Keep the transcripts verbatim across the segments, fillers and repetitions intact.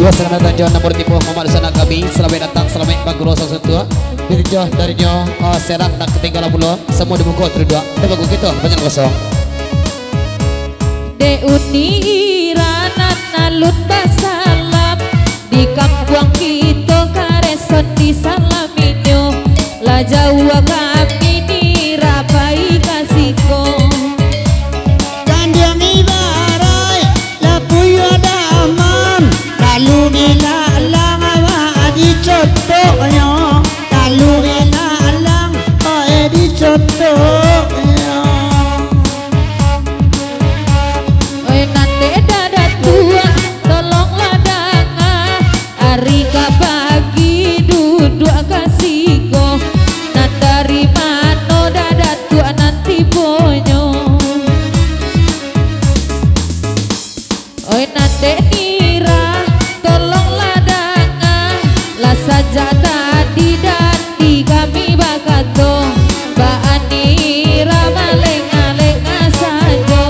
Pasangan datang jo nomor tipu, Muhammad Husana kami, salamaik datang, salamaik baguru sasuatu. Ditinjau darinyo, ah, serang tak katinggalan pulo, samo dibuko tu duduak, dan bagu kito banyak kosong. Dek Uni Ira nan alun basalam, di kampuang kito kareson disalaminyo, lah jauah kami Nira pai ka siko. Kanduang ibarai, lah puyuah daman, lalu dilalang awak dicotoknyo, lalu dilalang, oe dicotoknyo. Oi, nan dek dadah tuak, tolonglah danga. Ari ka pagi duduak ka siko, nan dari mano dadah tuak nan tibonyo? Oi, nan dek Nira, tolonglah danga. Lah sajak tadi dandi kami bakato, baa Nira malengah-lengah sajo.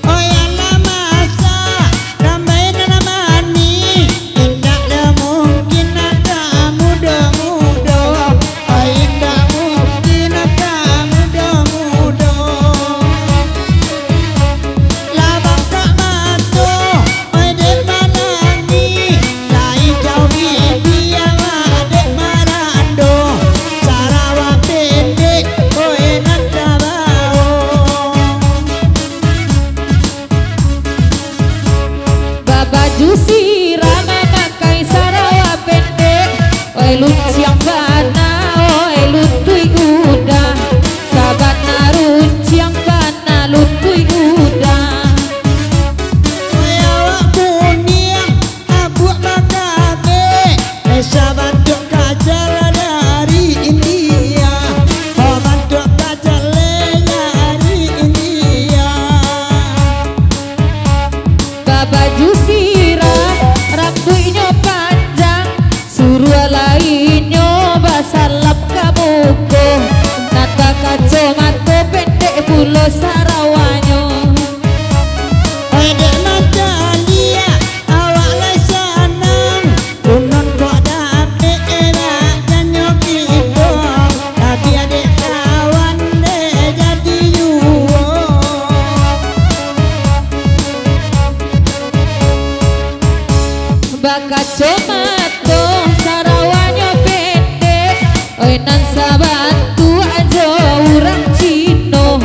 Oi, alah masak, tambahin alah manih. Indak lah mungkin aka mudo-mudo. Oi, indak mungkin aka mudo-mudo. Lah bangkak mato, oi, dek manangih. Lai jauah bibia, dek marando. Sarawa pendek, oi, nan tabao. Babaju sirah mamakai sarawa pendek, oi lunciang bana, oi luntuik udah. Sabana runciang bana luntuik udah. Oi awak buniang, abuak bakabek, eh, sabantuak kajal dari India, oh, bantuak kajal dari India. Babaju sirah, rambuiknyo panjang, suruah lainnyo basalam ka muko, nan bakacomato pendek pulo sarawanyo. Oi dek mancaliak, awak lai sanang. Unon kok dapek elak janyo kito, tapi adek kawan dek jadi juo. Bakacomato sarawanyo pendek, oi nan sabantuak jo urang Cino,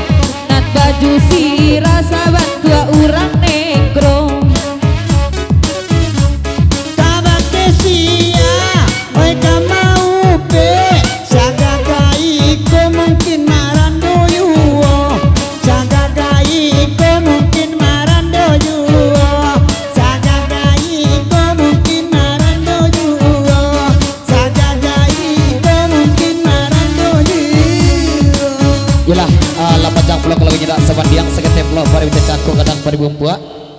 nan baju sirah sabantuak urang Negro. Tabake sia, oi ka maupek, sagaga iko mungkin marando juo, sagaga iko mungkin marando juo, sagaga iko mungkin marando juo, sagaga iko mungkin marando juo. Yolah, ah, lah panjang pulo kalau nyo dak sabandiang, saketek pulo pado bita cako, gadang pado bumbuak.